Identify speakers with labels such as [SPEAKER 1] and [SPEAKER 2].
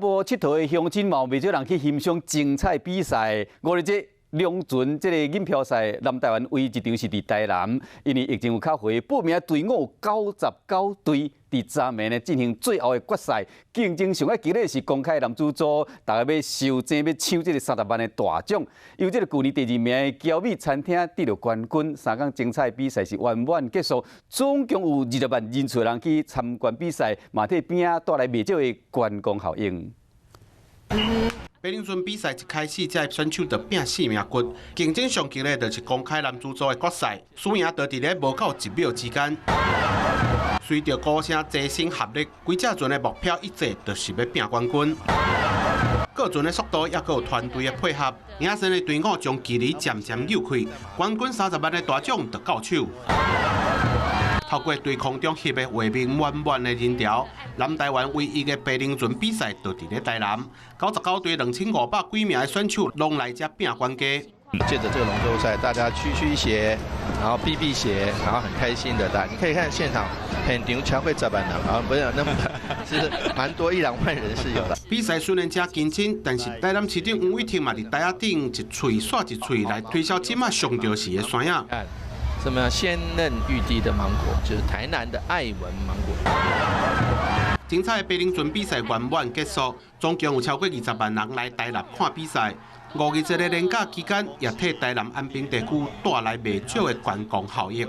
[SPEAKER 1] 無𨑨迌的鄉親嘛，袂少人去欣賞精彩比賽。五日節龍船這個錦標賽，南台灣唯一一場是佇台南，因為疫情有較回，報名隊伍有99隊，佇昨暝呢進行最後的決賽，競爭上較激烈是公開男子組，大家欲相爭欲搶這個30萬的大獎。由這個舊年第二名的嬌美餐廳得著冠軍，3工精彩比賽是圓滿結束，總共有20萬人次人去參觀比賽，嘛替邊仔帶來袂少的觀光效應。
[SPEAKER 2] 白龍船比賽一開始，這个選手就拚性命骨，競爭上激烈就是公開男子組的決賽，輸贏就佇咧無夠1秒之間。隨著鼓聲齊心合力，規隻船的目標一致，就是欲拚冠軍。過船的速度，抑閣有團隊的配合，領先的隊伍將距離漸漸扭開，冠軍30萬的大獎就到手。透過對空中翕的畫面，滿滿的人潮。南台灣唯一的白龍船比賽就佇咧台南，99隊2500幾名的選手攏來遮拚冠軍。
[SPEAKER 3] 借著這個龍舟賽，大家驅驅邪，然後避避邪，然後很開心的。大，你可以看現場，現場超過10萬人，啊，不是那麼，是蠻多一兩萬人是有的。
[SPEAKER 2] 比賽雖然誠競爭，但是台南市長黃偉哲嘛佇台仔頂一喙煞一喙來推銷這馬上著時的山仔。
[SPEAKER 3] 什麼鮮嫩欲滴的芒果，就是台南的愛文芒果。
[SPEAKER 2] 精彩的白龍船比賽圓滿結束，總共有超過20萬人來台南看比賽。五日節的連假期間，也替台南安平地區帶來袂少的觀光效益。